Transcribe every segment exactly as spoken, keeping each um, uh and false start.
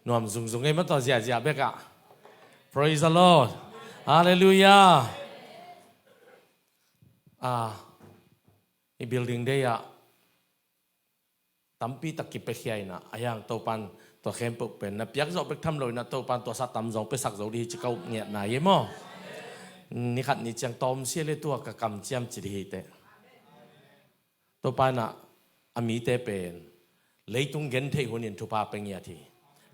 Nuam zungzung ei maw, tua ziahziah bekah. Praise the Lord. Halleluiah. Ah, i building day ah tampi tak kipiakhia inah, a hiang Topan tua khempeuh pen na piak zawh bek tham lo inah, Topan tua sa tam zong piasak zo dih hi ci ka up ngiatna hi maw. Ni khat ni ciang tawm sia le tua ka kamciam ci dih hi teh. Topa inah a mite pen leitung gentheih hunin thupha pia ngiat hi.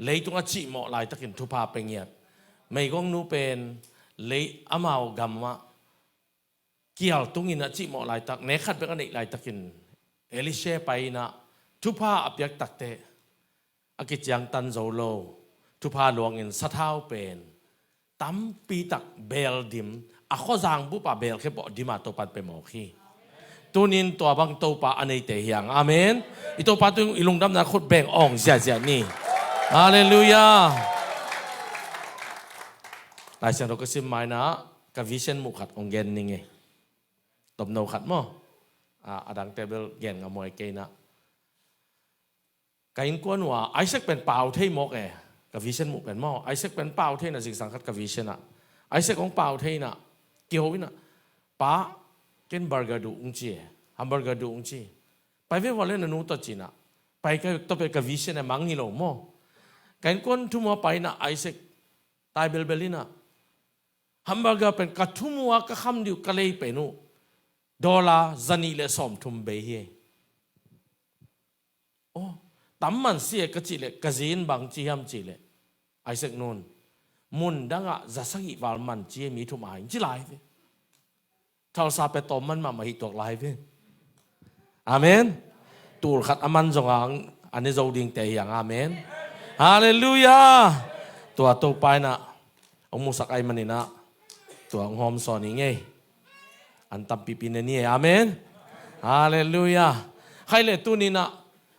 Leitung a cihmawh laitakin thupha pia ngiat. Meigong nu pen lei amau gamah kial tungin a cihmawh laitak, nek khat bek a neih laitakin Elisha pai inah thupha a piak takteh a kiciangtan zo lo thupha luangin sathau pen tampi tak beel dim, a khuazang bup ah beel khempeuh dim a Topan pia mawk hi. Tunin tua bang Topa a neite hi hang. Amen. I Topa tung i lungdamna khut beng awng ziahziah ni. Halleluiah. Lai Siangtho ka sim ma inah ka vision muh khat hong gen ning ei. Tomno khat maw. Ah, a dangte bel gen ngamuai kei inah. Ka innkuan uh ah Isaac pen pau thei mawk e. Ka vision muh pen maw, Isaac pen pau thei inah zingsang khat ka vision ah Isaac hong pau thei inah kiho inah, "Pa, ken burger duh," hong ci e. "Hamburger duh," hong ci. "Pai ve vua le na nu tawh," ci inah pai ka, tua pen ka vision a mang hi lo maw. Ka innkuan thu mua pai inah Isaac tai belbel inah, "Hamburger pen ka thu mua ka kham dih uh, ka lei pen uh dollar zanih le sawmthum bei hi." "Aw, tam man si e," ka cih leh, "Ka zi in bang ci hiam?" cih leh, Isaac nun, "Mun dangah za sagih val man ci e, mi thum a in," ci lai ve. Thalsa pia tawm man mahmah hi tuak lai ve. Amen. Tul khat a man zong a ne zo dingte hi hang. Amen. Halleluiah. Tua Topa inah hong musak ahih maninah tua hong hawmsawn ing ei. An tampipi ne ni ei. Amen. Halleluiah. Khaile tuninah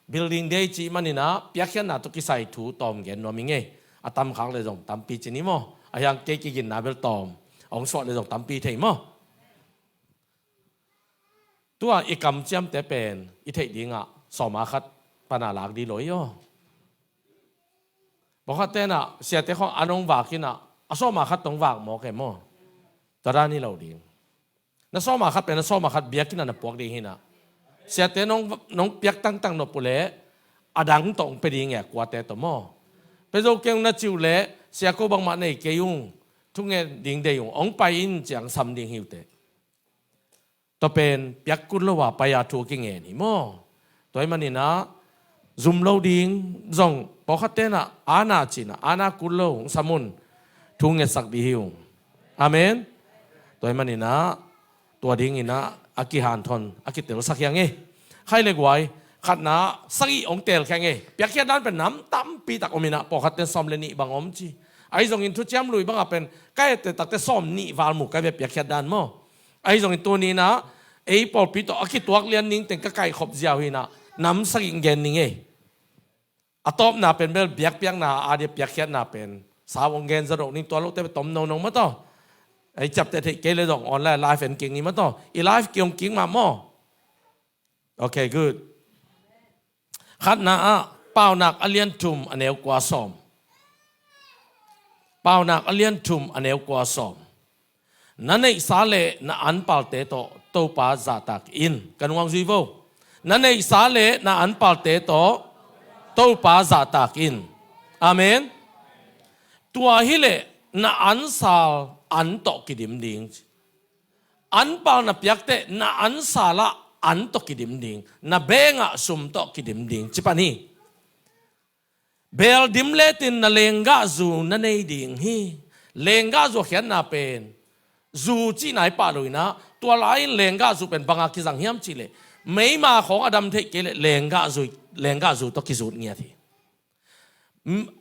building day cih maninah piakkhiatna tawh kisai thu tawm gen nuam ing ei. A tamkhak le zong tampi ci ni maw. A hiang kei kiginna bel tawm, hong suah le zong tampi thei maw. Tua i kamciamte pen i theih dingah sawma khat pana lak dih lo hi aw. Pawlkhat tenah siate khawng an hong vak inah a sawma khat tong vak mawk e maw. Tua dan hi lo ding. Na sawma khat pen na sawma khat biakinn ah na puak ding hinah. Siate nong, nong piak tangtang nop uh leh a dang tawh hong pia ding e, kuate tawh maw. Pia zo kei ung na cih uh leh, "Sia, ko bangmah nei kei ung, thungen ding dei ung, hong pai in," ciang sam ding hi uh teh. Tua pen piak kul lo a pai a thu a kingen hi maw. Tua ahih maninah zum lo ding zong pawlkhat tenah ana cinah ana kul lo hong sam un, thu ngetsak dih hi ung. Amen. Tua ahih maninah tua dinginah a kihanthawn a kitelsak hi hang e. Khai le guai, khatna sagih hong teel khia ing e. Piakkhiat dan pen nam tampi tak om inah pawlkhat ten sawm le nih bang om ci. Ahi zongin Thuciam Lui bangah pen ka etteh takte sawm nih val mu ka ve, piakkhiat dan maw. Ahi zongin tuni inah ei pawlpi tawh a kituak lian ning teng ka kaihkhop ziau hinah nam sagih gen ning ei. A tawpna pen bel biakpiakna a dia piakkhiatna pen sau hong gen zaw dok ning, tua lote tom nono maw taw. Ei ciapteh theih kei le zong online live en kik ni maw taw. I live kihong kik mah maw. Okay, good. Khatna ah Paunak a lian thum a neu kua sawm. Paunak a lian thum a neu kua sawm. Na neihsa le na anpalte tawh Topa zahtak in. Ka nungah zui vo. Na neihsa le na anpalte tawh Topa zahtak in. Amen. Tua hileh na ansal an tawh kidim ding. Anpal na piakteh na ansal ah an tawh kidim ding, na bengah sum tawh kidim ding ci pan hi. Beel dim letin na lenggahzu na nei ding hi. Lenggahzu a khiatna pen zu cihna hi pah lo inah, tua lai-in lenggahzu pen banga kizang hiam cihleh meima khawng a dam theih kei leh lenggahzu, lenggahzu tawh kizut ngiat hi.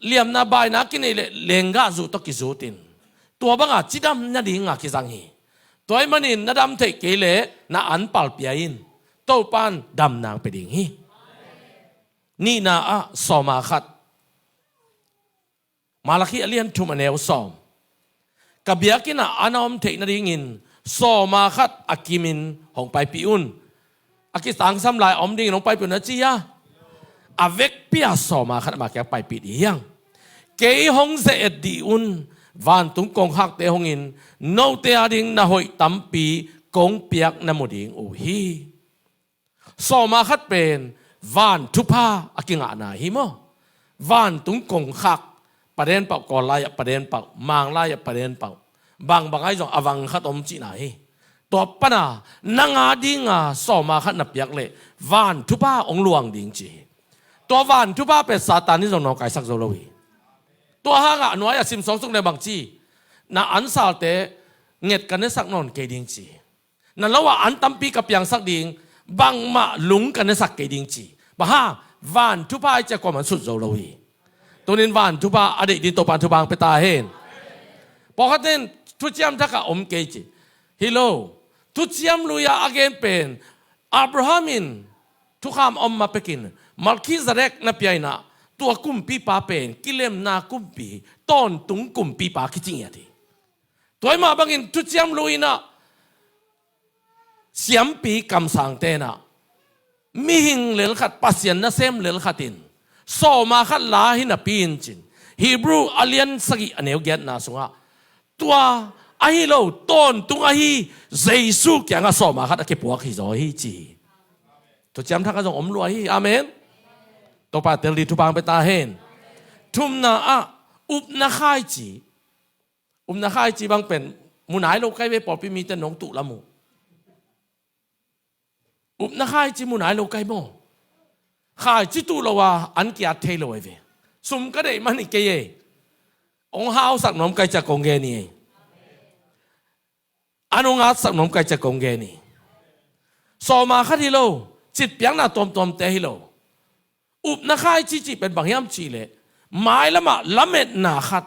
Liamna baina kineih leh lenggahzu tawh kizutin tua banga cidam nadinga kizang hi. Tua ahih manin na dam theih kei leh na anpal pia in, Topan damna hong pia ding hi. Nihna ah sawma khat. Malakhi a lian thum a neu sawm. Ka biakinn ah an a om theih nadingin sawma khat a kimin hong paipih un. A kitangsam lai a om dingin hong paipih un a ci a. A vekpi a sawma khat ama kiang paipih dih hiang. Kei hong ze-et dih un, vantung kongkhakte hongin note ading na hoih tampi kong piak na mu ding uh hi. Sawma khat pen van thupha a kingahna hi maw? Vantung kongkhak, paden pauh, Kawl lai-ah paden pauh, Mang lai-ah paden pauh, bangbang ahi zong a vang khat om cihna hi. Tua pana nang adinga sawma khat na piak leh van thupha hong luang ding ci hi. Tua van thupha pen Satan in zong nawngkaisak zo lo hi. Tua hangah a nuai-ah sim sawngsuk le bang ci? Na ansalte nget ka nesak nawn kei ding ci hi. Na lo ah an tampi ka piangsak ding, bangmah lung ka nesak kei ding ci. Bang hang? Van thupha i cia kuaman sut zo lo hi. Tunin van thupha a deih ding Topan thupha hong pia ta hen. Pawlkhat in thuciam thakah om kei ci. Hi lo. Thuciam lui-ah a gen pen Abraham in thukham om ma pekin Melchizedek na pia inah tua kumpipa pen kilemna kumpi, tawntung kumpipa kici ngiat hi. Tua i mah bangin thuciam lui inah siampi kamsang tenah mihing lel khat, Pasian nasem lel khat in sawma khat la hi napi in cin, Hebrew a lian sagih a neu giatna sungah tua ahi lo, tawntung ahi Jesu kiangah sawma khat a kipuak hi zaw hi ci hi. Thuciam thakah zong om lua hi. Amen. Topa tel ding thupha hong pia ta hen. Thumna ah upna khaici. Upna khaici bang pen mu nai lo kai ve, pawlpi mite nong tuh lam uh. Upna khaici mu nai lo kai maw? Khaici tuh lo a an ki-at thei lo ahi ve. Sum ka deih man hi kei ei. Hong hausak nuam kai cia kong gen hi ei. An hong atsak nuam kai cia kong gen hi. Sawma khat hi lo, citpiakna tuamtuamte hi lo. Upna khaici cih pen bang hiam cihleh mailamah lametna khat.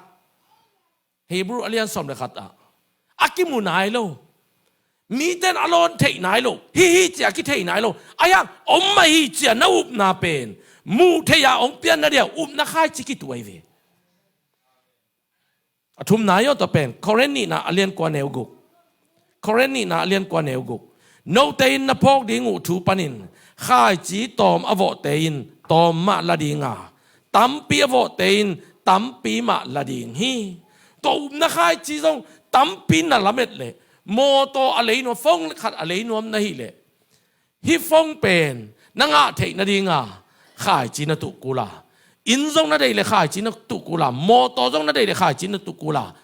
Hebrew a lian sawm le khat ah a kimu nai lo, miten a lawn theih nai lo, hi hi cia kithei nai lo, a hiang om mah hi cia na upna pen muh theih a hong pianna dia upna khaici kituh ahi ve. A thumna i awt a pen Korin nihna a lian kua neu guk. Korin nihna a lian kua neu guk. Note in na phawk ding uh thu panin khaici tawm a vawhte in tawm mah la dinga, tampi a vawhte in tampi mah la ding hi. Tua upna khaici zong tampi na lamet leh, mawtaw a lei nuam, phone khat a lei nuam na hih leh, hih phone pen na ngah theih nadinga khaici na tuh kul a, inn zong na deih leh khaici na tuh kul a, mawtaw zong na deih leh khaici na tuh kul a,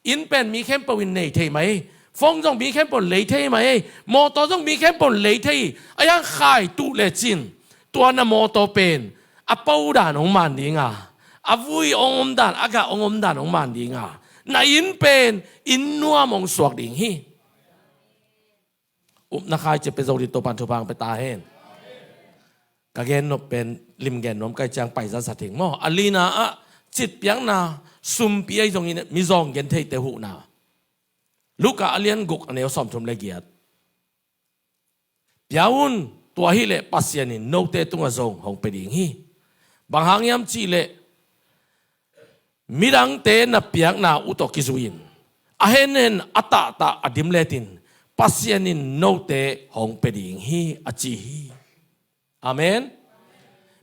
inn pen mi khempeuh in nei thei mah ei, phone zong mi khempeuh in lei thei mah ei, mawtaw zong mi khempeuh in lei thei hi. A hiang khai tuh lecin tua na mawtaw pen a po dan hong man dinga, a vui hong om dan, a gah hong om dan hong man dinga, na inn pen inn nuam hong suak ding hi. Upna khaici pia zo ding Topan thupha hong pia ta hen. Ka gen nop pen lim gen nuam kai ciang paizat sa thing maw? A lina ah citpiakna, sumpi ahi zongin mizawng gentheite huhna. Luka a lian guk a neu sawmthum le giat. Pia un, tua hileh Pasian in note tungah zong hong pia ding hi. Bang hang hiam cihleh midangte na piakna uh tawh kizui-in a henhen a tahtah a dim letin Pasian in note hong pia ding hi, a ci hi. Amen.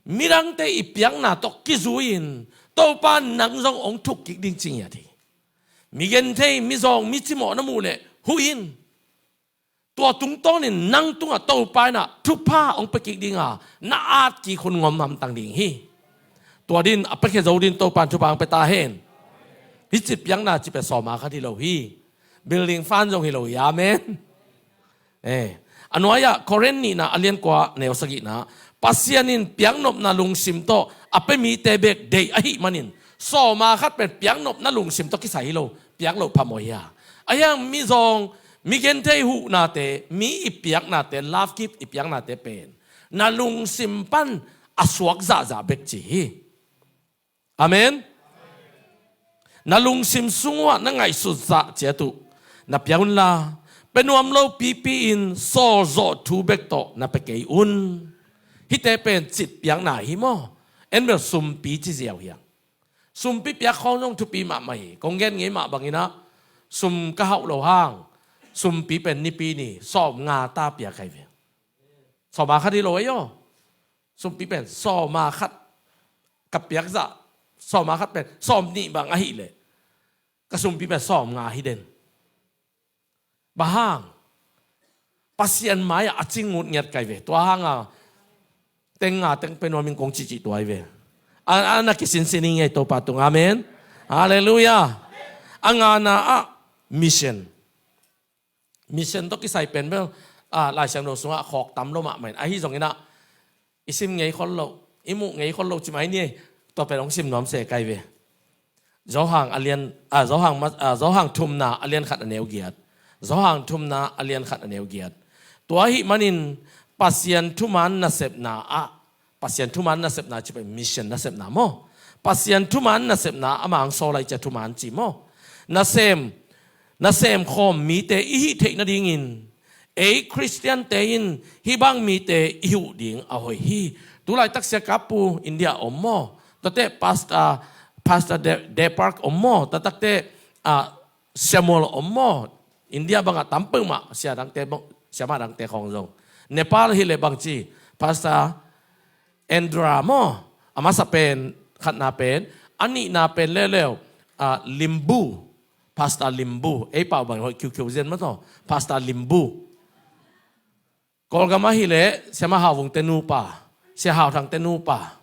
Midangte i piakna tawh kizui-in Topa nang zong hong thuk kik ding ci ngiat hi. Mi genthei, mizawng, mi cimawh na muh leh huh in. Tua tungtawnin nang tungah Topa in ah thupha hong pia kik dinga, na at kik hun ngom hamtang ding hi. Tua din a piakhia zo din Topa in thupha hong pia ta hen. Hih citpiakna cih pen sawma khat hi lo hi. Building fund zong hi lo hi. Amen. Eh, a nuai-ah Korin nihna a lian kua neu sagihna, Pasian in piaknopna lungsim tawh a pia mite bek deih ahih manin sawma khat pen piaknopna lungsim tawh kisai hi lo, piak loh phamawh hi a. A hiang mizawng, mi genthei huhnate, mi i piaknate, love gift i piaknate pen na lungsim pan a suak zahzah bek ci hi. Amen. Na lungsim sung uhah na ngaihsut zah ciat uh na pia unla, pia nuam lo pipi-in sawlzawh thu bek tawh na pia kei un. Hihte pen citpiakna hi maw? En bel sumpi ci ziau hiang. Sumpi piak khawng zong thupi mahmah hi. Kong gen ngei mah bangin ah, sum ka hauh lo hang sumpi pen nipi ni sawmnga ta piak ahi ve. Sawma khat hi lo ei aw. Sumpi pen sawma khat ka piak zah sawm a khat pen sawm nih bang ahih leh ka sumpi pen sawm nga hi den. Bang hang? Pasian mai-ah a cing ngut ngiat kai ve. Tua hanga teng nga teng pe nuam in kong cihcih tua hi ve. A, a na kisinsin hi ngei Topa tung. Amen. Halleluiah. A ngana ah mission. Mission tawh kisai pen bel, ah, Lai Siangtho sungah khawk tam lo mahmah in. Ahi zongin ah i sim ngei khol lo, i muh ngei khol lo ci mai ni. Tua pen hong sim nuam se kai ve. Johan a lian, ah, Johan ma-, ah, Johan thumna a lian khat a neu giat. Johan thumna a lian khat a neu giat. Tua ahih manin Pasian thuman nasepna ah, Pasian thuman nasepna ci pen mission nasepna maw? Pasian thuman nasepna ah a mang sawl lai cia thuman ci maw? Nasem, nasem khawm mite i hih theih nadingin ei Khristiante in hih bang mite i huh ding a hoih hi. Tulaitak Sia Kap Pu India om maw? Tuate Pastor, Pastor De, Depark om maw? Tuatakte, ah, Samuel om maw? India bangah tam peuhmah sia dangte, siamah dangte khawng zong. Nepal hileh bangci Pastor Andra maw? A masa pen, khatna pen, a nihna pen leuleu, ah, Limbu. Pastor Limbu. Ei pau bang hoih kiukiu zen maw taw. Pastor Limbu. Kawlgam ahih leh Sia Ma Hau Vung te nupa, Sia Hau Thang te nupa.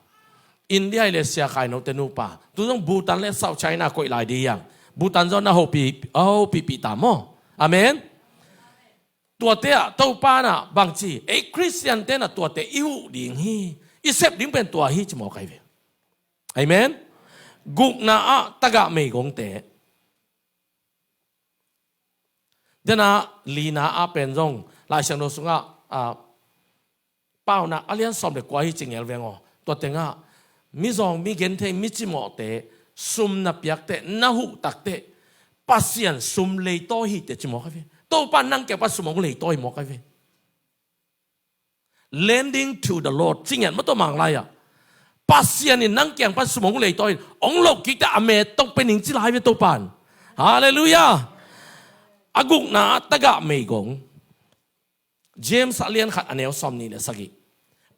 India ahih leh Sia Khai No te nupa. Tu zong Bhutan leh South China koih lai ding hiang. Bhutan zong na hopih, a hopihpih ta maw? Amen. Tuate ah Topa in ah bangci, ei Khristiante in ah tuate i huh ding hi. I sep ding pen tua hi ci mawk ahi ve. Amen. Gukna ah tagah meigongte. Dena lina ah pen zong Lai Siangtho sungah, ah, Paunak a lian sawm le kua hi ci ngel veng aw. Tua tengah mizawng, migenthei, micimawhte sum na piakte, na huh takte Pasian sum leitawi hi te ci mawk ahi ve. Topa nang kiang pan sum hong leitawi hi mawk ahi ve. Lending to the Lord ci ngiat maw tua Mang lai-ah. Pasian in nang kiang pan sum hong leitawi in, hong loh kikte a met tawh pe ning ci lai ve Topa in. Halleluiah. A gukna ah tagah meigong. James a lian khat a neu sawm nih le sagih.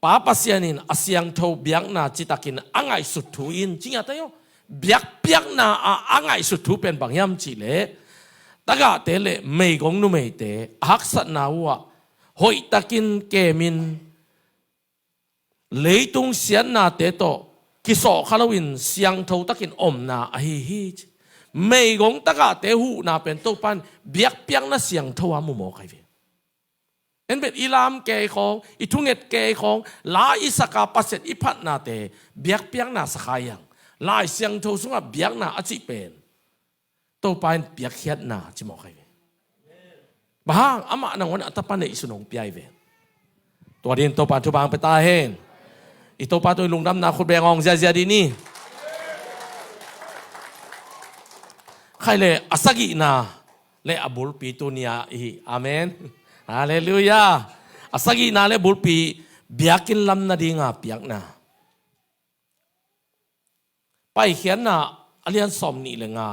Pa Pasian in a siangtho biakna citakin a ngaihsut thu in, ci ngiat ahi aw. Biakpiakna ah a ngaihsut thu pen bang hiam cih leh, tagahte le meigong numeite a haksatna uh ah hoihtakin kemin leitung siatnate tawh kisawhkha loin siangtho takin omna ahi hi ci. Meigong tagahte huhna pen Topa in biakpiakna siangtho a mu mawk ahi ve. En bet i lam kei khawng, i thunget kei khawng, la i saka Pasian i phatnate biakpiakna sakha hiang. Lai Siangtho sungah biakna a cih pen Topa in piakkhiatna ci mawk ahi ve. Bang hang? Amah nangawn a tapa neihsun hong pia ahi ve. Tua dingin Topa in thupha hong pia ta hen. I Topa tungah i lungdamna khut beng hong ziazia dih ni. Khaih le a sagihna le a bulpi tuni-a i hi. Amen. Halleluiah. A sagihna le bulpi biakinn lam nadinga piakna. Paikhiatna a lian sawm nih le nga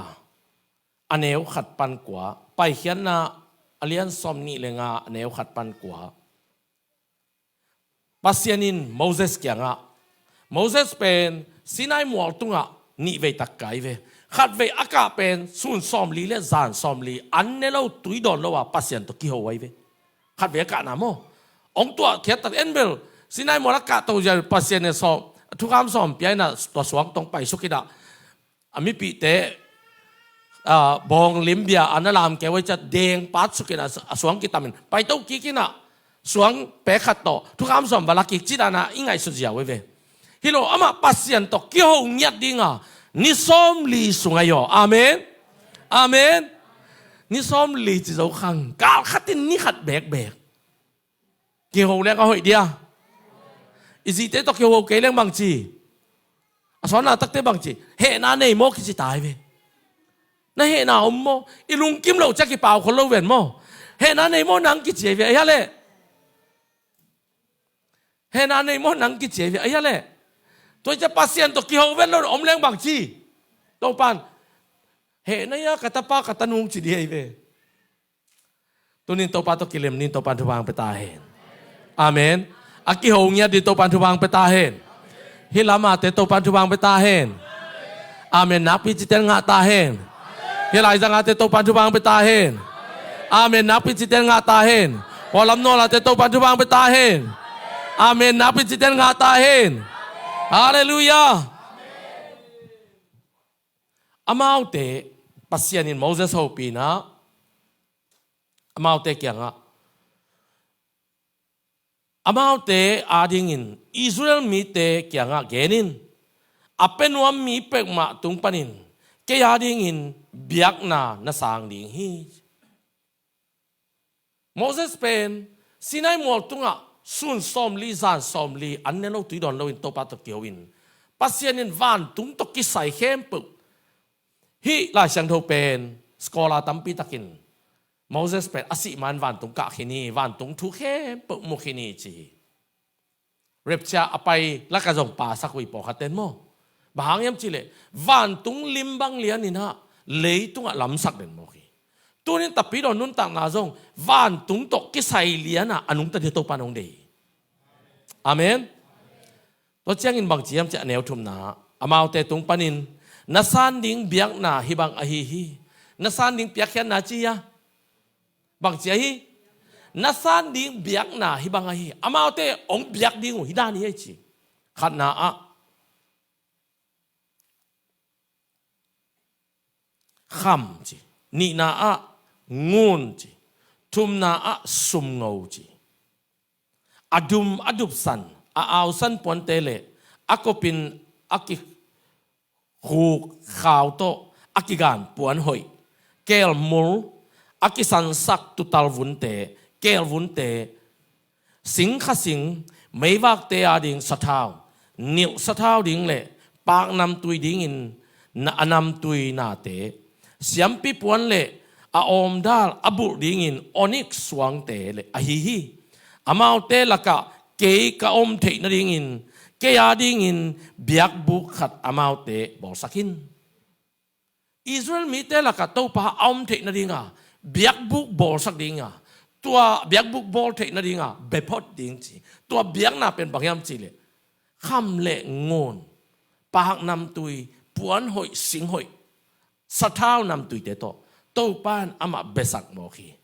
a neu khat pan kua. Paikhiatna a lian sawm nih le nga a neu khat pan kua. Pasian in Moses kiangah, Moses pen Sinai mual tungah nih vei tak kai ve. Khat vei a kah pen sun sawmli le zan sawmli an ne lo, tui dawn lo a Pasian tawh kiho ahi ve. Khat vei a kahna maw? Hong tuahkhiat tak en bel Sinai mual a kahto zia Pasian in sawm, thukham sawm pia in ah tua suang tawh hong paisuk in ah a mipihte, ah, bawng limbia a na lam kei uh a, ciah deng patsuk in a, a suang kitamin paito kik in ah suang pek khat tawh thukham sawm va la kik ci dan a i ngaihsut ziau ahi ve. Hi lo, amah Pasian tawh kiho ngiat dinga ni sawmli sung ahi aw. Amen. Amen. Ni sawmli ci zo khang, kal khat in ni khat bekbek. Kiho leng a hoih dia. I zite tawh kiho kei leng bangci, a sawnna takte bangci, hehna nei maw kici ta ahi ve. Na hehna om maw? I lungkim loh ciah kipau khol lo ven maw? Hehna nei maw nang kici ahi ve, ahi a leh? Hehna nei maw nang kici ahi ve, ahi a leh? Tua ciah Pasian tawh kiho ven lo om leng bangci, Topan hehna ia ka tapa ka tanung ci dih ahi ve. Tunin Topa tawh kilem ni, Topan thupha hong pia ta hen. Amen. A kiho ngiat dih, Topan thupha hong pia ta hen. Hih lamate Topan thupha hong pia ta hen. Amen. Nakpi cite ngah ta hen. Hih laizang ate Topan thupha pia ta hen. Amen. Nakpi cite ngah ta hen. Hua lam nawl ate Topan thupha pia ta hen. Amen. Nakpi cite ngah ta hen. Halleluiah. Amaute Pasian in Moses hopihna, amaute kiangah, amaute adingin Israel mite kiangah genin, a pia nuam mi peuhmah tung panin kei adingin biakna na sang ding hi. Moses pen Sinai mual tungah sun sawmli, zan sawmli an ne lo, tui dawn loin Topa tawh kiho in, Pasian in vantung tawh kisai khempeuh, hih Lai Siangtho pen scholar tampi takin Moses pen a sih man vantung kah khin hi, vantung thu khempeuh mu khin hi ci hi. Rapture a pai laka zong pasak uh hi pawlkhat ten maw. Bang hang hiam cihleh vantung lim bang lianin ah leitungah lamsak den mawk hi. Tunin tapidaw nuntakna zong vantung tawh kisai lianah a nungta ding Topa in hong deih hi. Amen. Tua ciangin bang ci hiam cih leh a neu thumna, amaute tung panin na san ding biakna hih bang ahi hi. Na san ding piakkhiatna ci hia? Bang ci ahi? Na san ding biakna hih bang ahi hi. Amaute hong biak ding uh hih dan hi ahi ci. Khatna ah kham ci. Nihna ah ngun ci. Thumna ah sumngo ci. A dum a dupsan, a ausan puante le a kopin a ki khuk khau tawh a kigan puan hoih, kelmul a kisansak tutal vunte, kel vunte, singkha sing, meivakte ading sathau, nilh sathau ding le paknamtui dingin na a namtui nate, siampi puan le a awmdal a bulh dingin onik suangte le ahi hi. Amaute lakah kei ka om theih nadingin, kei adingin biakbuk khat amaute bawlsak in. Israel mite lakah Topa a om theih nadinga biakbuk bawlsak dinga, tua biakbuk bawl theih nadinga bia phot ding ci. Tua biakna pen bang hiam cihleh kham le ngun, paknamtui, puan hoih, sing hoih, sathau namtuite tawh Topa in amah biasak mawk hi.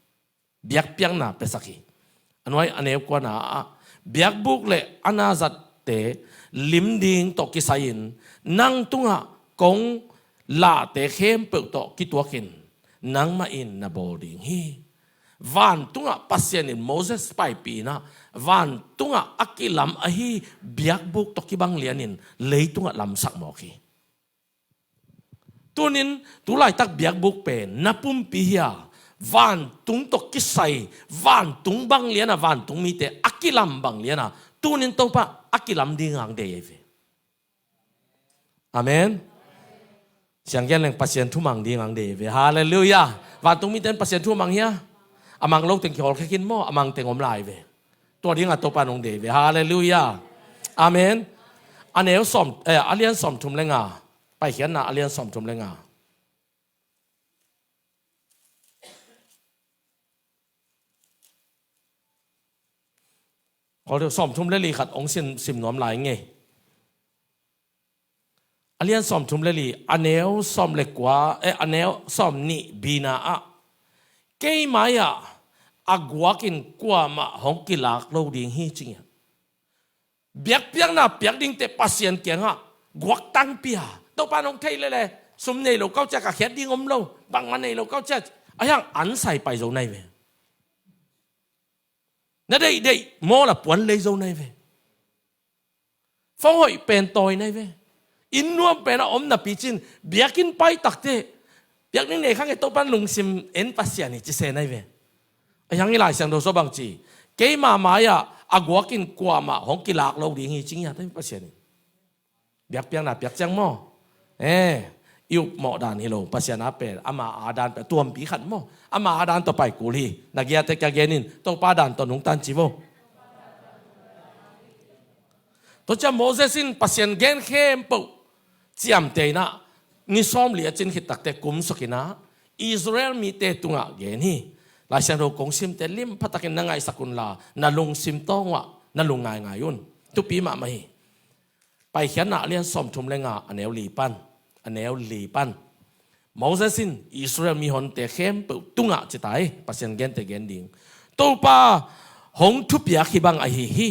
Biakpiakna piasak hi. A nuai a neu kuana ah biakbuk le a na zatte lim ding tawh kisai-in nang tungah kong lahte khempeuh tawh kituakin nangmah in na bawl ding hi. Vantungah Pasian in Moses paipih in ah vantungah a kilam ahi biakbuk tawh kibang lianin leitungah lamsak mawk hi. Tunin tu laitak biakbuk pen na pumpi hi a, vantung tawh kisai, vantung bang liana, vantung mite a kilam bang liana, tunin Topa a kilam ding hong deih ve. Amen. Siang gen leng Pasian thu mang ding hong deih ve. Halleluiah. Vantung mite in Pasian thu mang hia? A mang lo teng kihawl khekin maw, a mang teng om lai ve. Tua dinga Topa in hong deih ve. Halleluiah. Amen. A neu sawm, eh, a lian sawmthum le nga. Paikhiatna a lian sawmthum le nga. Kawlreu sawmthum le li khat hong sim, sim nuam lai ngei. A lian sawmthum le li, a neu sawm le kua, eh, a neu sawmnih bina ah, kei mai-ah a guakin kuamah hong kilak lo ding hi ci ngiat. Biakpiakna piak dingte Pasian kiangah guak tangpi a, Topa in hong thei lele, sum nei lo kau ciat ka khiat ding om lo, bangmah nei lo kau ciat, a hiang an sai pai zo nai ve. Na deihdeih mawl a puan lei zo nai ve. Fong hoih pen tawi nai ve. Inn nuam pen a om napi cin biakinn pai takte, biakinn nei kha nge Topa in lungsim en Pasian hi ci se nai ve. A hiang i Lai Siangtho sua bang ci, keima mai-ah a guakin kuamah hong kilak lo ding hi ci ngiat hi Pasian in. Biakpiakna piak ciang maw? Eh, i upmawh dan hi lo, Pasian a pen ama a dan pen tuampi khat maw? Ama a dan tawh pai kul hi. Na giate kia genin Topa dan tawh nungtan ci vo. Tua ciang Moses in Pasian gen khempeuh ciamteh in ah ni sawmli a cin khit takte kum suakin ah Israel mite tungah gen hi. Lai Siangtho kong simte lim phatakin na ngaihsak unla na lungsim tawng uah na lungngaingai un. Thupi mahmah hi. Paikhiatna a lian sawmthum le nga a neu li pan. a neu li pan. Moses in Israel mihonte khempeuh tungah ci ta hi, Pasian gente gen ding. Topa hong thupiak hih bang ahi hi.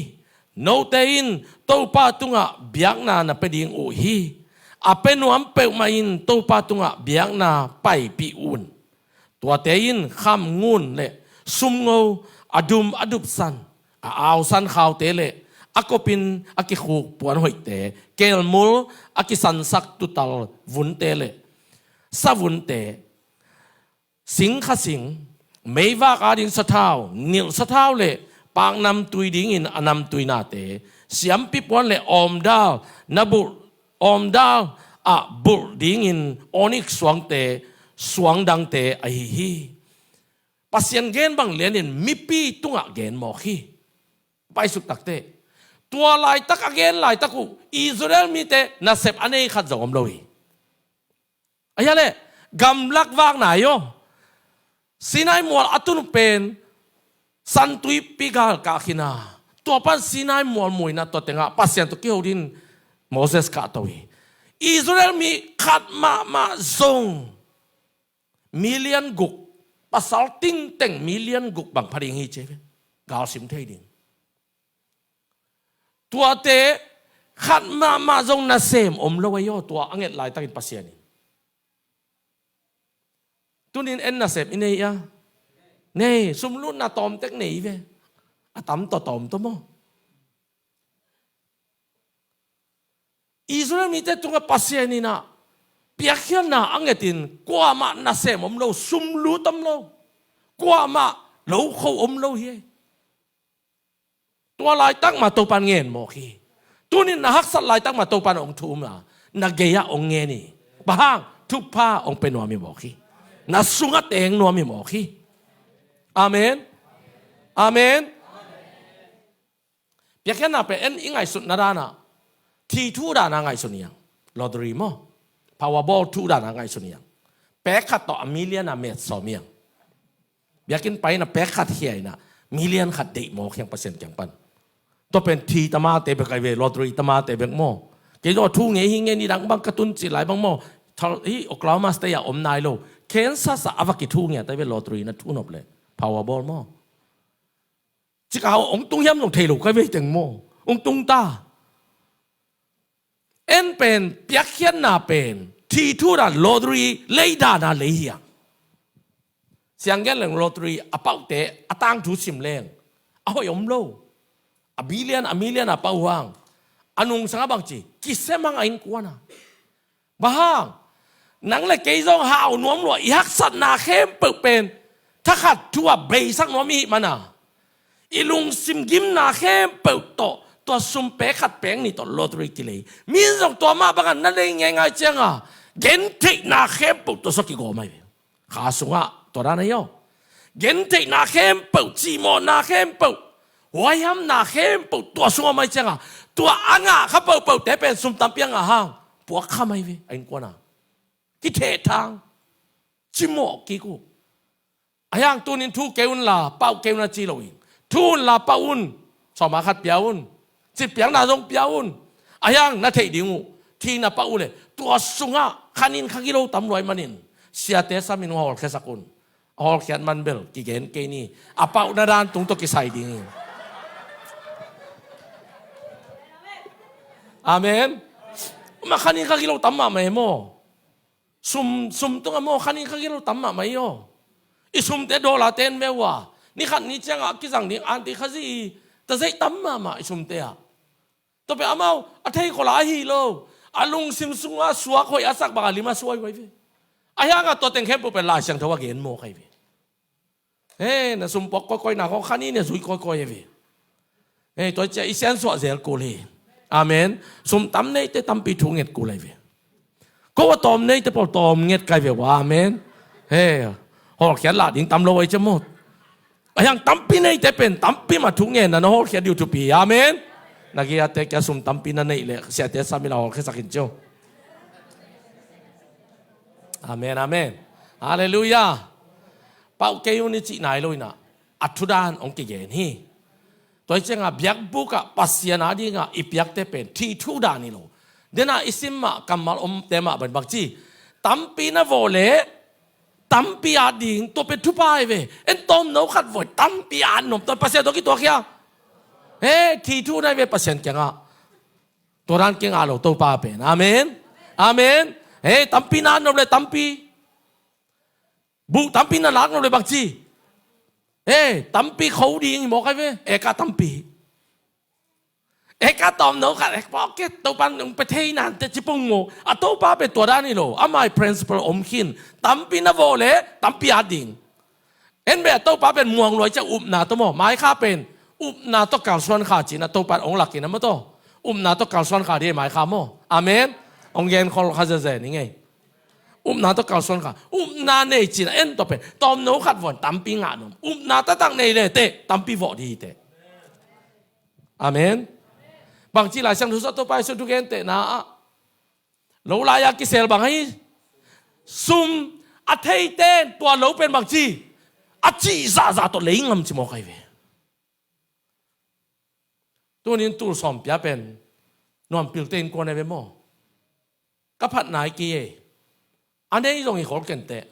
Note in Topa tungah biakna na pia ding uh hi. A pia nuam peuhmah in Topa tungah biakna paipih un. Tuate in khamngun le sumngo, a dum a dupsan, a ausan khaute le a kopin a kikhuk puanhoihte, kelmul a kisansak tutal vunte le savunte, singkha sing, meivak ading sathau, nilh sathau le paknamtui dingin a namtui nate, siampi puan le awmdal na bulh, awmdal a bulh dingin onik suangte, suangdangte ahi hi. Pasian gen bang lianin mipi tungah gen mawk hi. Paisuk takte, tua laitak a gen laitak uh Israel mite nasep a nei khat zong om lo hi. A hia le, gamlak vak nai aw. Sinai mual a tun uh pen San Tuipi gal kah khin a, tua pan Sinai mual muina tua tengah Pasian tawh kiho dingin Moses kahto hi. Israel mi khat mahmah zong million guk, pasal tingteng million guk bang pha ding hi ci ve. Galsim thei ding. Tuate khat mahmah zong nasem om lo ahi aw, tua a nget laitakin Pasian in. Tunin en nasem i nei a, nei, sumlutna tawmtek nei ve. A tam tawh tawm tawh maw. Israel mite tungah Pasian in ah piakkhiatna a ngetin kuamah nasem om lo, sumlut om lo, kuamah lokho om lo hi. Tua laitak mah Topan ngen mawk hi. Tunin na haksat laitak mah Topan hong thum a, na gei-ah hong ngen hi. Bang hang? Thupha hong pia nuam hi mawk hi. Na sungah teng nuam hi mawk hi. Amen. Amen. Piakkhiatna pen en i ngaihsutna danah, thi thu danah ngaihsun hi hang. Lottery maw, Powerball thu danah ngaihsun hi hang. Pek khat tawh a million a met sawm hi hang. Biakinn pai in ah pek khat khia in ah million khat deih mawk hi hang Pasian kiang pan. Tua pen thi tamate bek ahi ve, lottery tamate bek maw. Kei zong thu ngei hi, ngei ni dang bang ka tun cih lai bang maw. Thal hi Oklahoma State ah om nai lo, Kansas ah a va kithu ngiat ahi ve, lottery na thu nop leh, Powerball maw. Chicago hong tung hiam zong thei lo ka hi ve teng maw, hong tung ta. En pen, piakkhiatna pen thi thu dan, lottery lei dan a lei hi hang. Siang gen leng lottery a pahte a tangthu sim leng a hoih om lo. A billion a million a pah uh hang, a nungsang a bangci kisem hang a innkuan a. Bang hang? Nang le kei zong hau nuam lua, i haksatna khempeuh pen thakhat thu a beisak nuam i hih man a, i lungsim gimna khempeuh tawh tua sum pek khat pek nih tawh lottery kilei. Mi in zong tua mah bangah na lei ngeingai cianga gentheihna khempeuh tua sua kigawm ahi ve. Kha sungah tua dan ahi aw. Gentheihna khempeuh, cihmawhna khempeuh, huaihamna khempeuh tua sungah om ahi cianga, tua a ngah kha peuhpeuhte pen sum tampi a ngah hang puak kham ahi ve, a innkuan a. Kithehthang, cimawh kik uh. Ahi hang tunin thu kei unla pah kei un a ci loin, thu unla pah un, sawma khat pia un, citpiakna zong pia un. Ahi hang na theih ding uh, thi na pah uh leh tua sungah khanin kha gilo tam lua ahih manin siate samin uh a hawlkhiasak un. A hawlkhiat man bel kigen kei ni, a pahna dan tung tawh kisai ding hi. Amen. Mah khanin kha gilo tam mahmah hi maw. Sum, sum tungah maw, khanin kha gilo tam mahmah hi aw. I sumte dollar ten ve uh a, ni khat ni ciangah kizang ding anti khazi i tazeih tam mahmah i sumte ah. Tua pen amau a thei khol a hi lo, a lungsim sungah suak hoih a sak bangah lim a suai uh ahi ve. Ahi hangah tua teng khempeuh pen Lai Siangtho a gen mawk ahi ve. He, na sum puak kawikawi na khong khanin a zui kawikawi ahi ve. He, tua cia i siansuah zel kul hi. Amen. Sum tam neite tampi thu nget kul ahi ve. Ko a tawm neite pawl tawm nget kai ve uh a. Amen. He, hawlkhiat lah ding tam lo ahi cia maw. Ahi hang tampi neite pen tampi mah thu ngen na na hawlkhiat ding uh thupi hi. Amen. Na gei a te kia sum tampi na neih leh siate samin a hawlkhiasak in cio. Amen, amen. Halleluiah. Pah kei un i cih nai lo in ah, a thu dan hong kigen hi. Tua hi ciangah biakbuk ah Pasian a dingah i piakte pen thi thu dan hi lo. Dena i sim mah kammal omte mah bang bang ci. Tampi na vawh leh tampi at ding, tua pen thupha hi ve. En tawmno khat vawh tampi at nuam, tua Pasian tawh kituak hia. He, thi thu nai ve Pasian kiangah. Tua dan kingah lo Topa pen. Amen. Amen. He, tampi na at nuam leh tampi. Buh tampi na lak nuam leh bang ci. He, tampi kho ding hi mawk ai ve. Eka tampi. Eka tawmno khat, ek pawh kei, Topa nong pia thei nante ci pong maw. A Topa pen tua dan hi lo. Ama i principle om khin. Tampi na vawh leh tampi at ding. En ve, a Topa pen muang luai ciang upna tawh maw. Maikha pen upna tawh kalsuan kha cin a Topa hong lak in a maw tawh. Upna tawh kalsuan kha ding maikha maw. Amen. Hong gen khol kha zenzen i ngei. Upna tawh kalsuan kha. Upna nei cin a en tua pen tawmno khat vawh tampi ngah nuam. Upna taktak nei leh teh tampi vawh ding hi teh. Amen. Bangci Lai Siangtho sung Topa Jesu thugentehna ah, lo lai-a kisel bang hi. Sum a theite in tua lo pen bangci, a cih zahzah tawh lei ngam ci mawk ai ve. Tunin tul sawm pia pen nuam pilte innkuan ai ve maw. Ka phat nai kei e. A nei zong hi khol kenteh.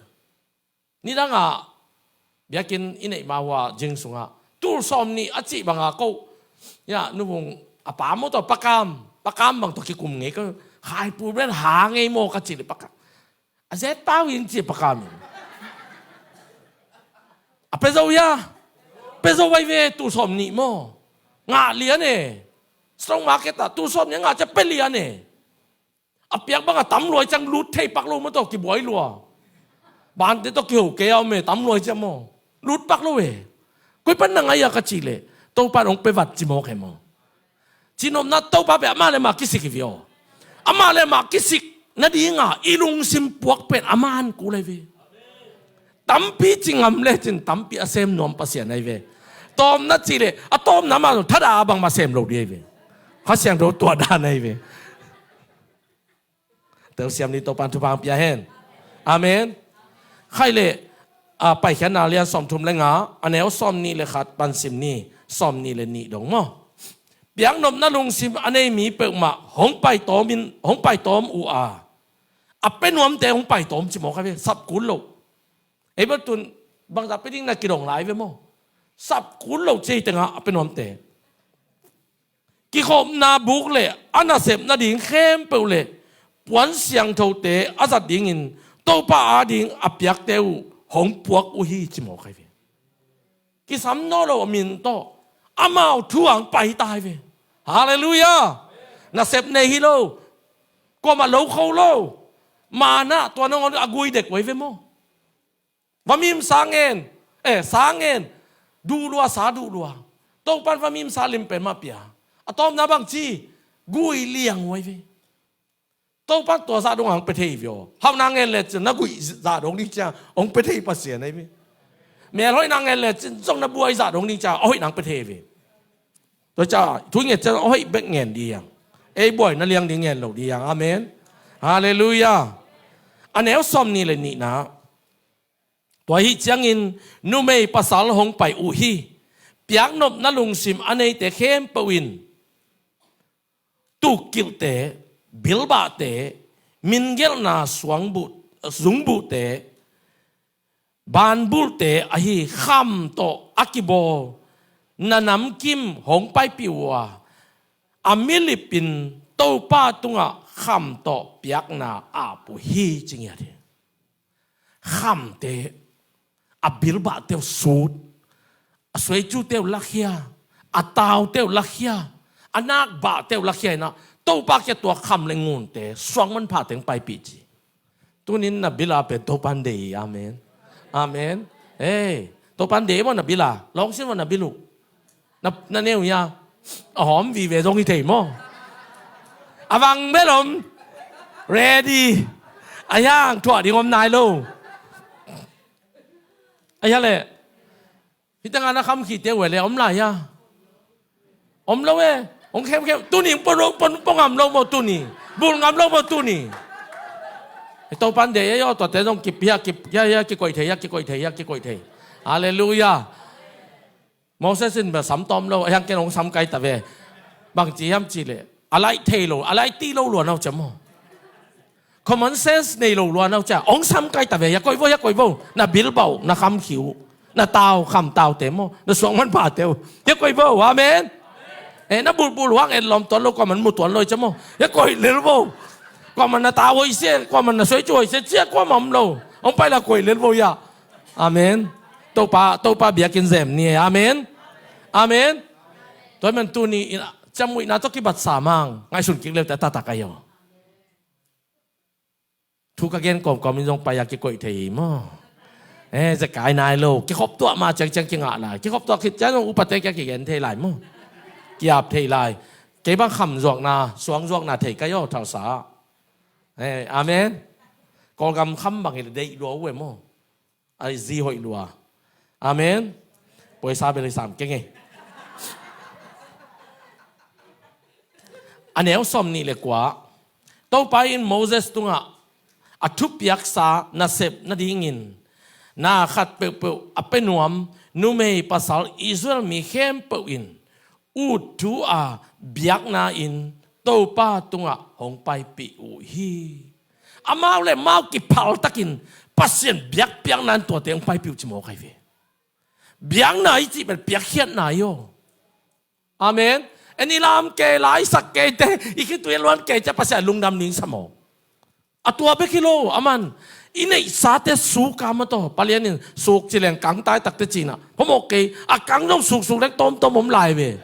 Nidangah biakinn i neih ma uh a zing sungah tul sawm nih a cih banga ko, ya, nuvung a pa maw tawh, Pa Kam, Pa Kam bang tawh kikum ngei ka. Khai pu ben ha ngei maw ka cih leh Pa Kam, a zet pau in ci Pa Kam in. A pia zo hia. Pia zo ai ve, tul sawm nih maw. Ngah lian e. Stock market ah tul sawm nih a ngah ciang pia lian e. A piak bang a tam luai ciang lut thei pak lo maw tawh kibuai lua. Bante tawh kiho kei a om e, tam luai ciang maw. Lut pak lo e. Koi pan na ngai a ka cih leh Topa in hong pia vat ci mawk e maw. Cihnopna Topa pen amah le amah kisik hi ve aw. Amah le amah kisik nadinga i lungsim puak pen amah an kul ai ve. Tampi ci ngam lecin tampi a sem nuam Pasian ai ve. Tawmna cih leh a tawmna mah zong thada a bangmah sem lo ding ai ve. Kha Siangtho tua dan ai ve. Telsiam ni, Topan thupha pia hen. Amen. Khai leh, a, Paikhiatna lian sawmthum le nga, a neu sawmnih le khat pan sim ni, sawmnih le nih dong maw. Piaknopna lungsim a nei mi peuhmah hong paitawm in, hong paitawm uh a, a pia nuamte hong paitawm ci mawk ai ve, sap kul lo. Ei bel tun bangzah pia ding na kidong lai ve maw. Sap kul lo ci ei tengah a pia nuamte. Kikhopna buk le a nasep nading khempeuh le puan siangthote a zat dingin Topa ading a piakte uh hong puak uh hi ci mawk ai ve. Kisam nawn lo a min tawh amau thu ang pai ta ai ve. Halleluiah. Nasep nei hi lo. Kuamah lo kho lo. Manna tua nangawn a gui dek uh ai ve maw. Vamim sa ngen, eh, sa ngen, duh lua, sa duh lua. Topan vamim sa lim pen mah pia. A tawpna bang ci, gui liang uh ai ve. Topan tua zah dong ang pia thei ve aw. Hauhna ngen lecin na gui zah dong ding ciang hong pia thei Pasian ai ve. Mel hoihna ngen lecin zong na buai zah dong ding ciang a hoihna ang pia thei ve. Tua ciang thu ngen ciang a hoih bek ngen ding ang. Ei buaina liang ding ngen lo ding ang. Amen. Halleluiah. A neu sawmnih le nihna. Tua ahih ciangin numei pasal hong pai uh hi. Piaknopna lungsim a neite khempeuh in tukkilhte, bilbahte, mingelhna suangbuh, zungbuhte, banbulhte ahi kham tawh a kibawl na namkim hong paipih uh a, a milipin Topa tungah kham tawh piakna ap uh hi ci ngiat hi. Khamte, a bilbahte uh sut, a suaicute uh lakhia, a taute uh lakhia, a nakbahte uh lakhia inah Topa kia tua kham le ngunte suang manpha teng paipih ci. Tunin na bila pen Topan deih hi. Amen. Amen. Ei, Topan deih maw na bila. Lawngsin maw na bil uh. Na, na neu hia. A hawm vive zong hi thei maw. A vang bel om. Ready. A hiang thuah ding om nai lo. A hia leh. Hih tengah na kham khite uh le om lai hia. Om lo e. Hong khemkhem. Tuni pon, pon, pon ngam lo maw tuni. Bul ngam lo maw tuni. Topan deih e aw, tuate zong kip hia, kip hia, hia, kikoih thei hia, kikoih thei hia, kikoih thei. Halleluiah. Moses in bel sam tawm lo, a hiang ken hong sam kai ta ve. Bang ci hiam cih leh A laih thei lo, a laih ti lo lua nau cia maw. Common sense nei lo lua nau cia. Ong sam kai ta ve, hia koih vo, hia koih vo. Na bilbauh, na khamkhiu, na tau, kham taute maw. Na suang man pate uh. Hia koih vo, amen. Eh, na bulbul huang en lawm tuan lo, kuaman mu tuan lo cia maw. Hia koih lel vo. Kuaman na tau hoih sia, kuaman na suai cu hoih sia, cia kuamah om lo. Ong pai la koih lel vo hia. Amen. Topa, Topa biakinn zem ni, amen. Amen. Tua man tuni in, ciammuihna tawh kibatsa mang. Ngaihsun kik leute a taktak ahi aw. Thu ka gen kawmkawm in zong pai a kikoih thei hi maw. Eh, zekai nai lo. Kikhop tuah ma ciangciang kingah lai. Kikhop tuah khit ciang zong upate kia kigen thei lai maw. Kiap thei lai. Kei bang kham zuakna, suang zuakna thei kai aw, thausa. Eh, amen. Kawlgam kham bang hi le deih lua uh e maw. A zi hoih lua. Amen. Poisa bel hi sam keng e. A neu sawm nih le kua. Topa in Moses tungah a thupiaksa nasep nadingin na khat peuhpeuh a pia nuam numei pasal Israel mi khempeuh in ut thu a biakna in Topa tungah hong paipih uh hi. Amau le mau kiphal takin Pasian biakpiakna in tuate hong paipih uh ci mawk ahi ve. Biakna i cih pen piakkhiatna hi aw. Amen. En i lam kei lai sak kei te, i khitui a luan kei cia Pasian lungdam ning sa mawk. A tua bek hi lo, aman. I neihsate suk a maw taw. Palian in suk ci leng kang tai takte cina. Phamawh kei, a kang zong suksuk leng tawmtawm om lai ve.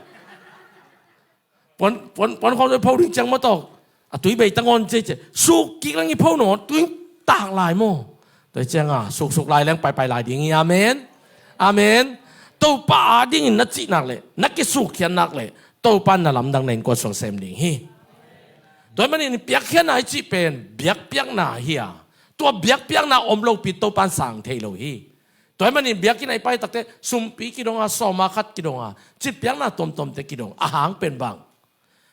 Puan, puan, puan khawng zong pho ding ciang maw taw. A tui bei tangawn cia cia. Suk kik leng i pho naw, tui tak lai maw. Tua ciang a, suksuk lai leng paipai lai ding hi, amen. Amen. Topa a dingin na cih nak leh, na kisuk khian nak leh, Topa na lamdang na innkuan suang sem ding hi. Tua ahih manin piakkhiatna i cih pen biakpiakna hi a, tua biakpiakna om lopi Topa in sang thei lo hi. Tua ahih manin biakinn a i pai takte sumpi kidong a, sawma khat kidong a, citpiakna tuamtuamte kidong a, hang pen bang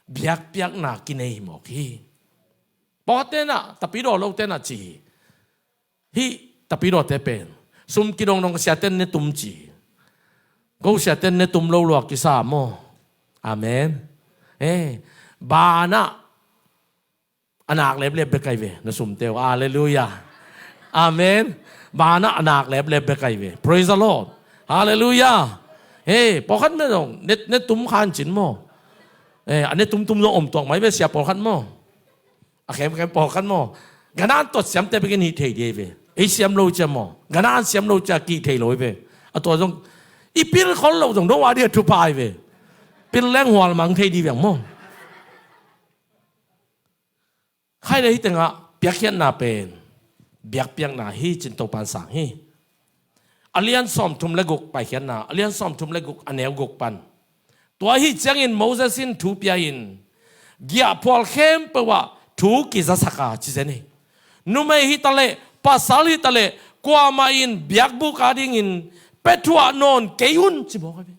biakpiakna kinei hi mawk hi. Pawlkhat tenah, tapidaw lo tenah ci hi. Hih tapidawte pen sum kidong dong ka siaten ne tum ci. Ko siaten ne tum lo lua kisa maw. Amen. Eh, banah a nak leplep bek ahi ve na sumte uh. Halleluiah. Amen. Banah a nak leplep bek ahi ve. Praise the Lord. Halleluiah. Hey, pawlkhat mah dong ne, ne tum khan cin maw. Eh, a ne tum tum dong om tuak mai ve sia pawlkhat maw. A khemkhem pawlkhat maw. Ganan tuat siamte bekin hih thei di ve. Ei siam lo cia maw. Ganan siam lo cia kih thei lo ve. A tua zong i pil khol lo zong dong a dia thupha ve. Pil leng hual mang thei di veng maw. Khai le hih tengah piakkhiatna pen biakpiakna hi cin Topan sang hi. A lian sawmthum le guk Paikhiatna, a lian sawmthum le guk, a neu guk pan. Tua ahi ciangin Moses in thu pia-in giahphual khempeuh ah thu kizasak a ci zen hi. Numei hitaleh, pasal hitaleh, kuamah in biakbuk a dingin pia thuah nawn kei un ci mawk a ve.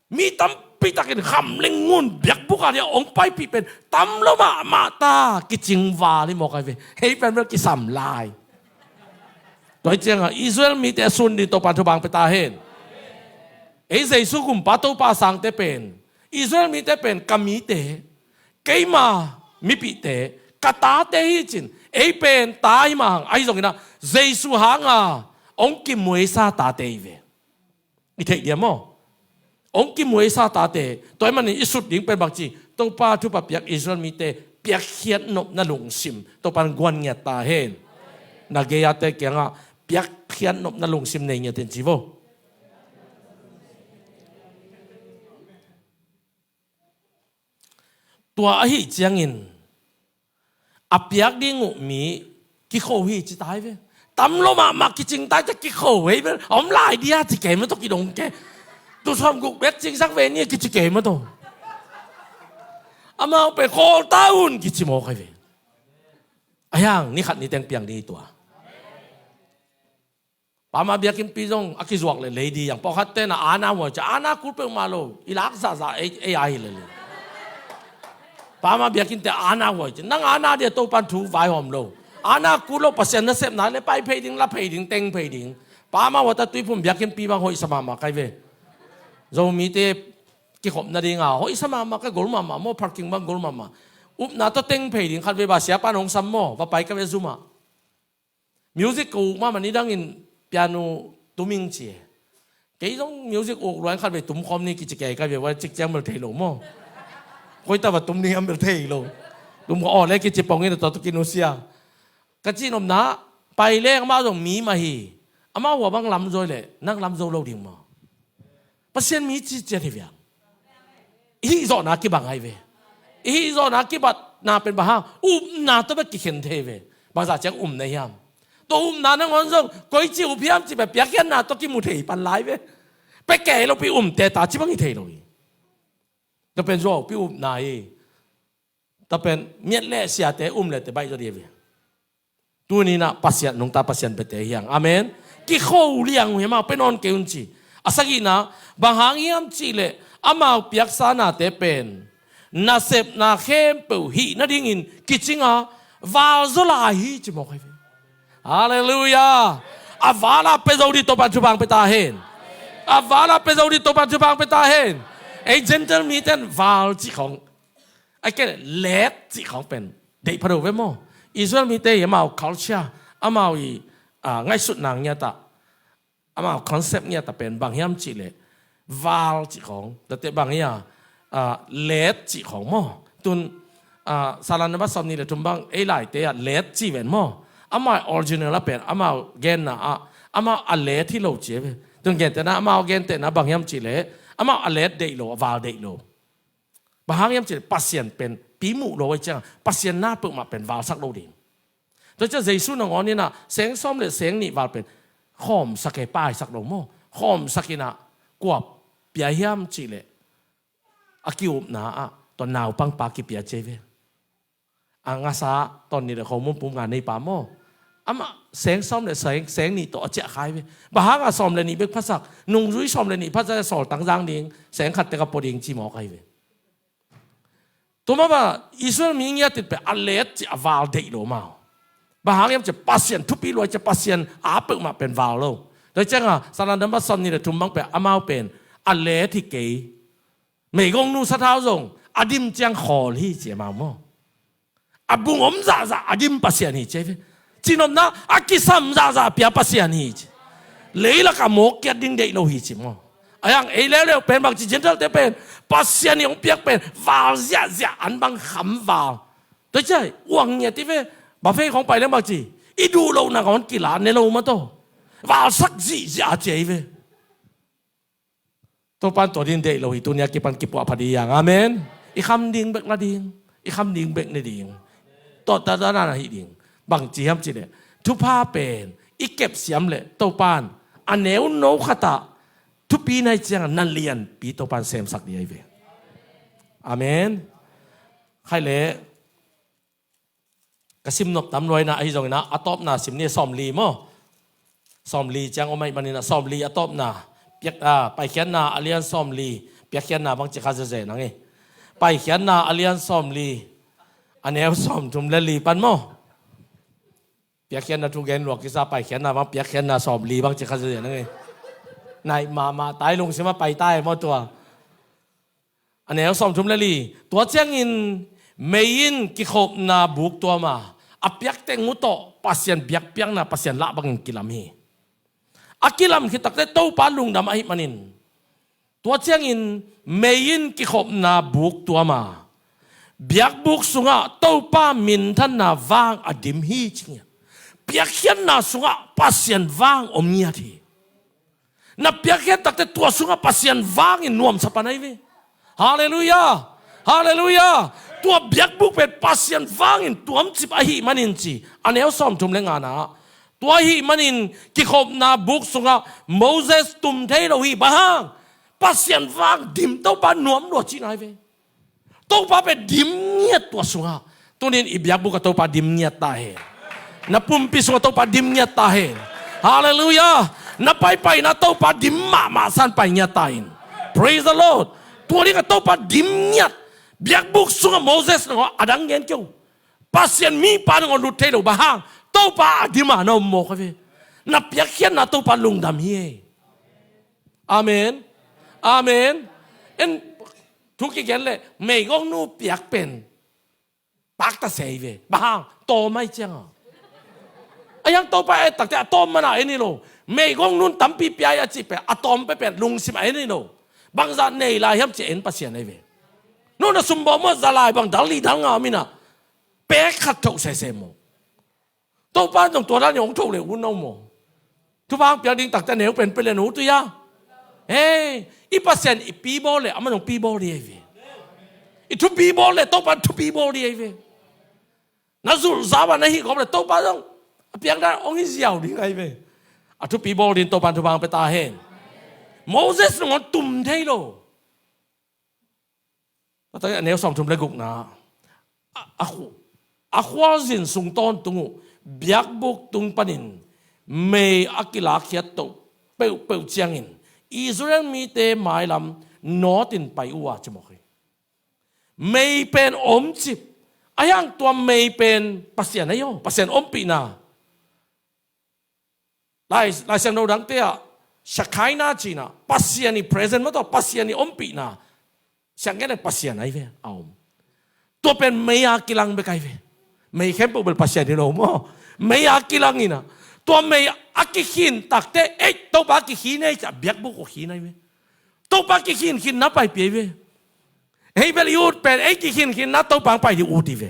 Mi tampi takin kham leng ngun biakbuk a dia hong paipih pen tam lo mahmah ta kicing val hi mawk a ve. Hei pen bel kisam lai. Tua hi ciangah Israel mite a sun ding Topan thubang pia ta hen. Ei Jesu gumpa Topa sangte pen, Israel mite pen ka mite, keima mipihte, ka tate hi cin. Ei pen ta hi mah hang, ahi zongin ah Jesu hanga hong kimuaisa tate hi ve. I theih diam maw? Hong kimuaisa tate, tua ahih manin i sut ding pen bangci, Topa thupha piak Israel mite piakkhiat nopna lungsim Topan guan ngiat ta hen. Na gei-ate kiangah piakkhiat nopna lungsim nei ngiat hen ci vo. Tua ahi ciangin a piak ding uh mi kikho hi ci tai ve. Tam lo mahmah kicing tai cia kikho hei ve. Om lai dia ci kei maw tawh kidong ke. Tu sawm guk bek cingsak ve ni kici kei maw tawh. Amau pen khawl ta un kici mawk ahi ve. A hiang ni khat ni teng piang ding hi tua. Pama biakinnpi zong a kizuak le lei di yang pawlkhat tenah ana huai cia ana kul peuhmah lo i lak zahzah ei, ei a hi le le. Pama biakinnte ana huai cia nang ana dia Topan thu vaihawm lo. Ana kul lo Pasian nasepna le pai phei ding, la phei ding, teng phei ding. Pama huata Tuiphum biakinnpi bang hoihsa mahmah kai ve. Zomite kikhop nading a hoih sa mahmah, ka gol mahmah maw, parking bang gol mahmah. Upna tawh teng phei ding khat ve, bang siapa in hong sam maw, va pai ka ve zum ah. Music ka uk mahmah, nidangin piano tum ing ci e. Kei zong music uk lua in khat vei tum khawm ni kici kei ka ve, va cik ciang bel thei lo maw. Koi ta va tum ni hiam bel thei lo. Tum khawm aw le kici pong in a tawh tu kinusia. Ka cihnopna, pai leng amah zong mi mah hi. Amah hua bang lam zaw leh nang lam zo lo ding maw. Pasian mi ciciat hi viang. I hih zawhna kibang ahi ve. I hih zawhna kibatna pen bang hang, upna tawh bek kikhen thei ve. Bangzah ciang um na hiam? Tua upna nangawn zong koici up hiam cih pen piakkhiatna tawh kimu thei pan lai ve. Pia kei lopi um teta ci bang hi thei lo hi. Tua pen zuaupi upna hi. Tua pen miat le siate um le te baih zaw dih ve. Tuni-in ah Pasian nungta, Pasian piate hi hang. Amen. Kikho liang uh hi, amau pia nawn kei un ci. A sagihna, bang hang hiam cih leh amau piaksa nate pen nasepna khempeuh hih nadingin kicing a, val zaw lai hi ci mawk ahi ve. Halleluiah. A val a pia zo dih Topa'n thupha pia ta hen. A val a pia zo dih Topa'n thupha pia ta hen. Ei Gentile mite in val cih khawng, a kei leh lead cih khawng pen deih pha lo ve maw. Israel mite i amau culture, amau i, ah, ngaihsutna ngiat ah, amau concept ngiat ah pen bang hiam cih leh val cih khawng, tua teh bang hi a, ah, lead cih khawng maw. Tun, ah, Salam number sawmnih le thum bang ei laite ah lead ci ven maw. Amau original ah pen, amau genna ah, amau a lead hi lo ci ve. Tun gentehna, amau gentehna bang hiam cih leh amau a lead deih lo, a val deih lo. Bang hang hiam cih leh Pasian pen pi muh lo ahih ciangin Pasian na peuhmah pen valsak lo ding. Tua ciang Jesu nangawn in ah seng sawm le seng nih val pen khawmsak hi, paisak lo maw. Khawmsak in ah kua pia hiam cih leh a ki-upna ah tua naupangpa kipia ci ve. A ngasa tawn nih le khomun pum nga neipa maw. Amah seng sawm le seng, seng nih tawh a ciah kha hi ve. Bang hang a sawm le nih bek phasak, nungzui sawm le nih phasak, sawltang zang ding, seng khat tek a pua ding ci mawk ahi ve. Tua mah bang Israel mi ngiat in pen a lead cih a val deih lo amau. Bang hang hiam cih leh Pasian thupi lua ahih ciang, Pasian a peuhmah pen val lo. Tua ciangin Salam number sawmnih le thum bang pen amau pen a lead hi kei. Meigongnu sathau zong a dim ciang khawl hi ci amau maw. A bung om zahzah a dim Pasian hi ci ve. Cihnopna, a kisam zahzah pia Pasian hi ci. Leilak a mawk kiat ding deih lo hi ci maw. Ahi hang ei leuleu pen bangci, Gentile-te pen Pasian in hong piak pen val ziahziah, an bang kham val. Tua ciang uang ngiat hi ve. Buffet khawng pai leng bangci, i duh loh nangawn kila ne lo mah tawh. Valsak zihziah ci ahi ve. Topa'n tua ding deih lo hi, tuni a kipan kipuah pha dih hang. Amen. I kham ding bek la ding, i kham ding bek ne ding. Tua ta dan a hi ding. Bangci hiam cih leh thupha pen i kep siam leh Topa'n a neuno khat ah thupi na hih ciangin na lianpi Topa'n semsak ding ahi ve. Amen. Khai leh ka sim nop tam lua in ah, ahi zongin ah a tawpna sim ni, sawmli maw. Sawmli ciang om ahih manin ah sawmli a tawpna, piak, ah, Paikhiatna a lian sawmli, Piakkhiatna bang ci kha zeze nang e. Paikhiatna a lian sawmli, a neu sawmthum le li pan maw. Piakkhiatna thu gen lua kisa, Paikhiatna bang, Piakkhiatna sawmli bang ci kha zeze nang e. Naih mahmah tai, lungsim a pai tai maw tua. A neu sawmthum le li. Tua ciangin mei in kikhopna buk tuam a, a piak teng uh tawh Pasian biakpiakna, Pasian lah bangin kilam hi. A kilam khit takteh Topa lungdam ahih manin, tua ciangin mei in kikhopna buk tuam a, biakbuk sungah Topa minthanna vang a dim hi ci ngiat. Piakkhiatna sungah Pasian vang om ngiat hi. Na piakkhiat takteh tua sungah Pasian vangin nuamsa pan ahi ve. Halleluiah. Halleluiah. Tua biakbuk pen Pasian vangin tuamcip ahih manin ci. A neu sawmthum le ngana ah, tua ahih manin kikhopna buk sungah Moses tum thei lo hi. Bang hang? Pasian vang dim, Topa nuam lua cihna ahi ve. Topa pen dim ngiat tua sungah. Tunin i biakbuk ah Topa dim ngiat ta hen. Na pumpi sungah Topa dim ngiat ta hen. Halleluiah. Na paipaina Topa dim mahmah san pai ngiat ta in. Praise the Lord. Tua dingah Topa dim ngiat. Biakbuk sungah Moses nangawn a dang gen kei un. Pasian mipa nangawn lut thei lo, bang hang? Topa a dim a na om mawk ahi ve. Na piakkhiatna Topa lungdam hi e. Amen. Amen. En, Thu kigen le meigong nu piak pen pakta se hi ve. Bang hang, tawm ahih ciangin. A hiang Topa et takte a tawm man a en hi lo. Meigong nun tampi pia hi a cih pen a tawm peuhpeuh lungsim a en hi lo. Bangzah nei lai hiam ci a en Pasian ahi ve. Nu na sum bawm maw, za lai bang dal li dal nga om in a, pek khat thoh sese maw. Topa zong tua dan in hong thoh le ut no maw. Thupha hong piak ding takte neu pen pia le ut uh hia. Hei, i Pasian i pi bawl le amah zong pi bawl ding ahi ve. I thupi bawl le Topa thupi bawl ding ahi ve. Na zulh za bang na hih khawm le Topa zong a piakna hong hi ziau ding ahi ve. A thupi bawl ding Topa thupha hong pia ta hen. Moses nangawn tum thei lo. Tua tak a neu sawmthum le gukna. A, a khu-, a khualzin sung tawntung uh biakbuk tung panin mei a kilakkhiat toh peuhpeuh ciangin Israel mite mailam nawtin pai uh a ci mawk hi. Mei pen omcip. A hiang tua mei pen Pasian ahi aw, Pasian ompihna. Lai, Lai Siangtho dangte ah Shekinah cihna, Pasian i present maw, tua Pasian i ompihna. Siangtho dang Pasian ahi ve a om. Tua pen mei a kilang bek ahi ve. Mei khempeuh bel Pasian hi lo maw. Mei a kilang in a, tua mei a kikhin takte, ei, Topa kikhin ei, ci a biakbuk uh khin ahi ve. Topa kikhinkhin na paipih ahi ve. Ei bel i ut pen ei kikhinkhin na Topa hong pai ding ut hi ve.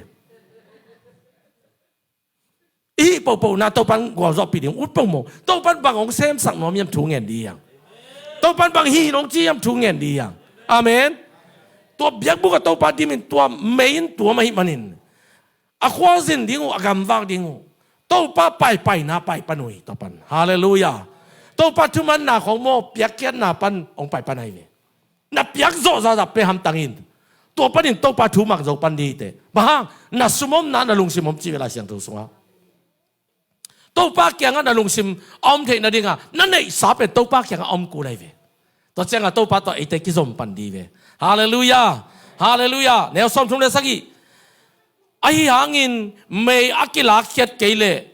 I hih pohpohna Topan gualzawhpih ding ut pong maw. Topan bang hong semsak nuam hiam thu ngen dih hiang. Topan bang hih hong ci hiam thu ngen dih hiang. Amen. Tua biakbuk a Topa dimin tua mei in tuam ahih manin a khualzin ding uh, a gamvak ding uh Topa paipaina pai pan uh hi. Topan, halleluiah. Topa thumanna khawng maw, piakkhiatna pan hong pai pan ahi ve. Na piak zawh zahzah pen hamtang in, tua panin Topa thu mang zo pan dih hi teh. Bang hang, na sum omna, na lungsim om ci ve Lai Siangtho sungah. Topa kiangah na lungsim a om theih nadingah na neihsa pen Topa kiangah a om kul ahi ve. Tua ciangah Topa tawh eite kizom pan dih ve. Halleluiah. Halleluiah. Neu sawmthum le sagih. Ahi hangin mei a kilakkhiat kei leh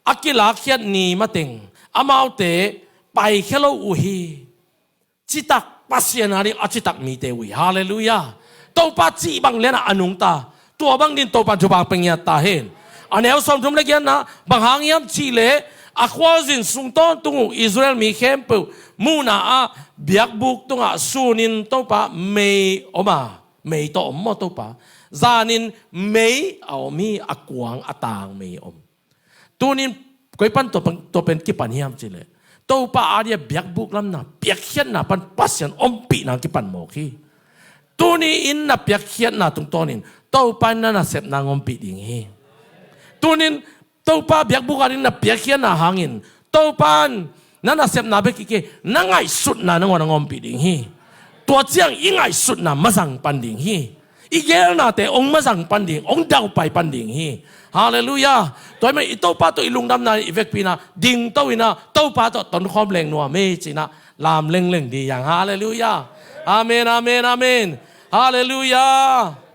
a kilakkhiat ni mateng amaute paikhia lo uh hi. Citak Pasian a ding a citak mite uh hi. Halleluiah. Topa cih bang lianah a nungta. Tua bang din Topa thupha pia ngiat ta hen. A neu sawmthum le giatna, bang hang hiam cih leh a khualzin sung tawntung uh Israel mi khempeuh muhna ah biakbuk tungah sunin Topa mei om a, mei tawh om maw Topa. Zanin mei a om hi, a kuang a tang mei om. Tunin koi pan tua pan, tua pen kipan hiam cih leh Topa a dia biakbuk lamna, piakkhiatna pan Pasian ompihna kipan mawk hi. Tuni in na piakkhiatna tungtawnin Topa in na nasepna hong ompih ding hi. Tunin Topa biakbuk a ding na piakkhiatna hangin Topa in na nasepna bek kei, na ngaihsutna nangawn hong ompih ding hi. Tua ciang i ngaihsutna mazang pan ding hi. I geelnate hong mazang pan ding, hong daupai pan ding hi. Halleluiah. Tua ahih manin i Topa tawh i lungdamna, i vekpina dingto in a, Topa tawh tonkhawm leng nuam hi ci-in a lam lengleng dih hiang. Halleluiah. Amen, amen, amen. Halleluiah.